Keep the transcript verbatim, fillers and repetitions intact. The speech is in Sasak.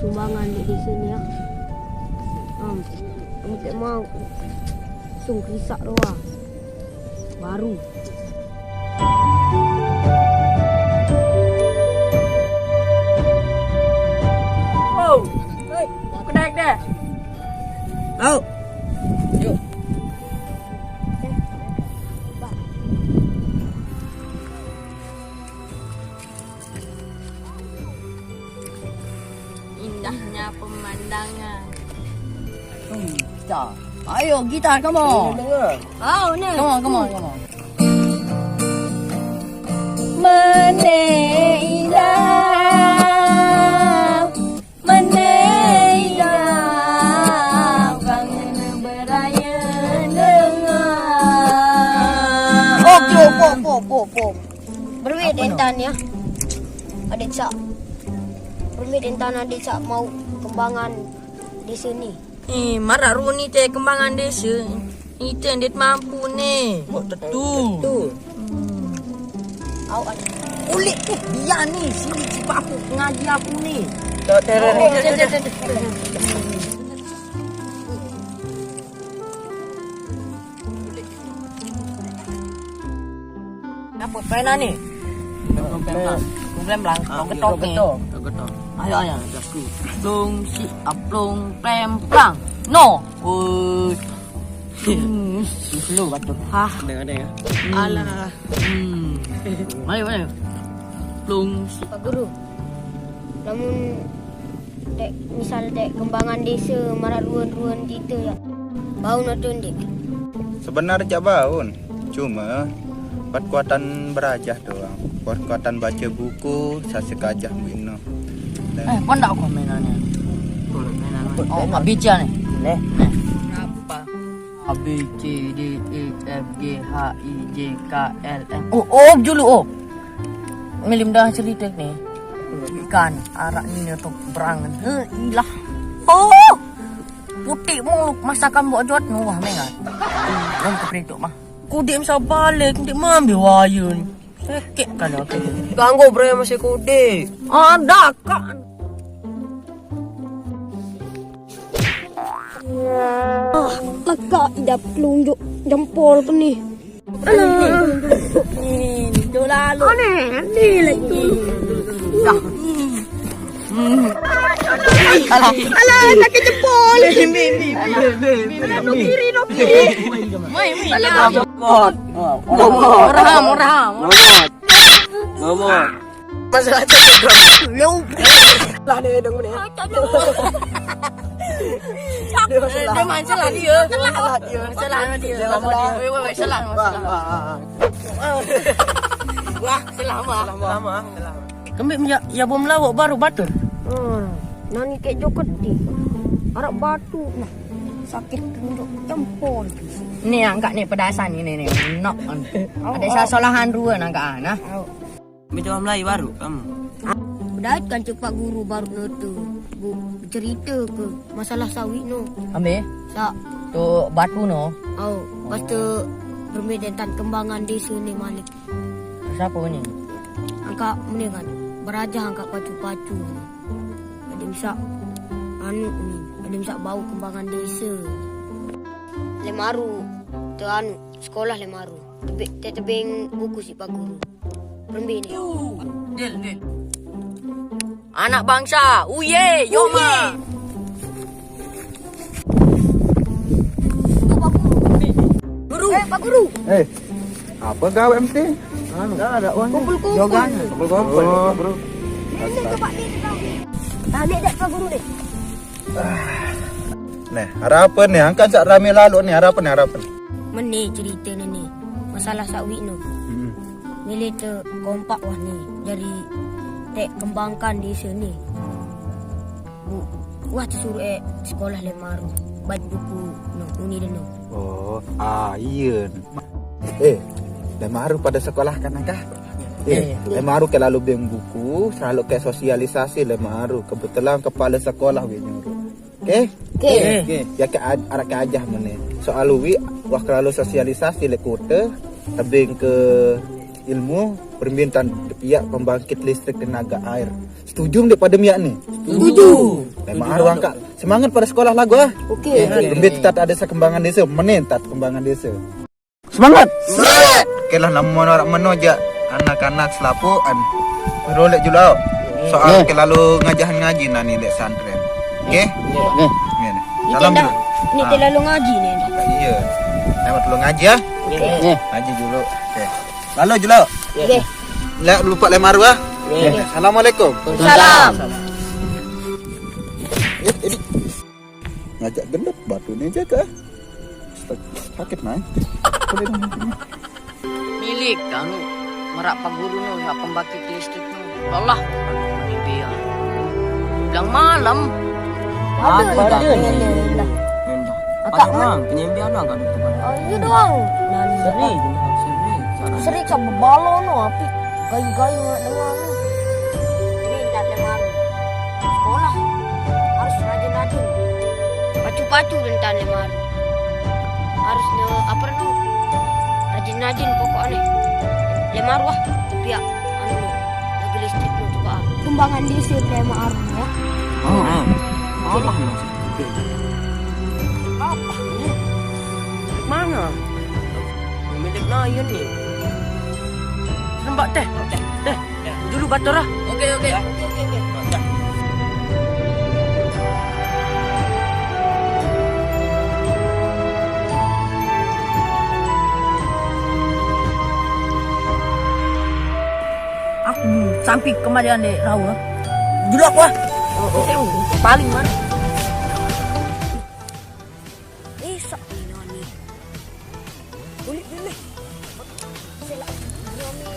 Kembangan di desa ni, ya. Hmm. Kamu tak mau. Sung risak doang. Baru. Oh, hei, aku naik deh. Au. Yuk. Indahnya pemandangan. Hmm, gitar. Ayo, gitar, come on. Oh, no. Come on, come on, come on. Meneh ilau, meneh ilau, kangen beraya dengar. Oh, pom, pom, pom, pom, pom. Berwit dentan ya. Adik sak. Berwit dentan adik sak mau kembangan di sini. Eh, marak runi te kembangan desa. Ite ndet mampu ne. Kok tetu? Tetu. Hmm. Au, au. Ulik tu dia ni, sini cip aku ngaji aku ni. Tak, tak, tak, tak. Apa permainan ni? Plong, plong, plong. Plong, plong, plong. Ah, ketok ni. Ketok. Ketok. Ayo, ayo. Plong, si, ah, plong, plem, plang. No. Oi. Hmm. Slow batul. Hah. Ada, ada ya. Hmm. Alah. Hmm. Mari, mari. Plong, si. Pak Guru. Namun dek, misal dek kembangan desa marak ruan-ruan kita ya. Bau nonton dek. Sebenar jak baun. Cuma buat kuatan berajah doang. Buat kuatan baca buku, sasik ajah mino. Eh, pon dak kau mainannya? Mainan. Oh, A B C ni. Neh. Kenapa? A B C D E F G H I J K L M. Oh, oh, dulu, oh. Milim dah cerita ni. Ikan arak ni tu berang. He, ilah. Oh. Putih muluk masakan buat jot nu wah mengat. Lam tu perintuk mah. Kudik masa balik, kudik mambi wayun. Sekek kan aku. Ganggu bro masih kudik. Ada kan. Ah, leka idap telunjuk jempol tu ni. Alah. Ni, tu lalu. Aneh, aneh lagi. Dah. Hmm. Alah. Alah, sakit jempol. Ni, ni, ni, ni, ni, ni. Aduh, kiri, aduh, kiri. Mai, mai. Alah. Momot. Momot. Orang, orang. Momot. Momot. Masalah tu. Lu. Lah dia dong ni. Dia masalah. Dia masalah dia. Masalah dia. Masalah dia. Dia masalah. Weh, weh, weh, salah, masalah. Wah, wah, wah. Wah, salah, wah. Salah, wah. Salah, wah. Kami ya, ya bom lawak baru batur. Hmm. Nani kek joket di. Arak batu nah. Sakit tunjuk jempol. Ni angkat ni pedasan ni ni. Nok. Ada salah-salahan dua angkat ah, nah. Au. Minta Melayu baru kamu. Bedait kan cepat guru baru netu. Bu, cerita ke masalah sawit no. Ambil? Sak. Tu batu no. Au, pas tu bermain dentan kembangan desa ni malik. Siapa ni? Angkat ni kan, berajah angkat pacu-pacu. Ada bisa anu ni, ada bisa bau kembangan desa. Lemaru, tu anu, sekolah Lemaru. Tebing, te-, tebing buku si Pak Guru. Berembe ni. Dil, dil. Anak bangsa, uye, yoma. Guru. Eh, Pak Guru. Eh, apa gawe mesti? Anu, dah ada uang. Kumpul-kumpul. Jogan. Kumpul-kumpul. Oh, bro. Ini coba ni. Tanya dek Pak Guru dek. Nah, harapan ni, angkat sak rame lalu ni, harapan ni, harapan. Meni cerita ni ni. Masalah sawit no. Hmm. Milih te kompak wah ni dari tek kembangkan di sini. Bu, wah tu suruh eh sekolah Lemaru. Baca buku no, uni deno. Oh, ah, iya. Eh, Lemaru pada sekolah kan kah? Eh, Lemaru ke lalu beng buku, selalu ke sosialisasi Lemaru. Kebetulan kepala sekolah we nyuruh. Oke? Oke. Oke. Ya ke aj-, arak ke ajah mene. Soal wi, wah kelalu sosialisasi le kota, tebing ke ilmu, permintaan pihak pembangkit listrik tenaga air. Setuju ndak pada miak ni? Setuju. Mak Arwah, Kak. Semangat pada sekolah lagu, ah. Oke. Lebih tetap ada sekembangan desa, meningkat kembangan desa. Semangat. Semangat. Oke lah, namun orang menoja anak-anak selapuan. Rolek juga. Soal kelalu ngajahan ngaji nani lek santren. Oke? Oke. Salam dulu. Ini terlalu ngaji nih. Iya. Selamat dulu ngaji ya. Oke. Ngaji dulu. Oke. Lalu juga. Oke. Lek lupa lemar wah. Oke. Assalamualaikum. Salam. Eh, ini ngajak gendut batu ni je ke? Sakit naik. Milik anu, merak paguru nu, hak pembangkit listrik nu. Allah, mimpi ya. Bilang malam. Ada. Ada. Ada. Akak mah penyembian dah kada tu. Oh, iya doang. Seri, seri. Seri sama balo no api. Gayu-gayu nak dengar no. Ini tak dengar. Sekolah harus rajin-rajin. Pacu-pacu rentan lemar. Harus le apa tu? Rajin-rajin pokoknya. Lemar wah, tapi ya anu lagi listrik tu coba. Kembangan di sini lemar ya. Oh. Apa? Mana? Milik Nayan ni. Lembak teh. Teh. Dulu batur ah. Oke, oke. Aku sampai kemarian dek Raul. Dulu aku ah. Paling mana? Eh, sok ni noni. Boleh, boleh. Selak noni.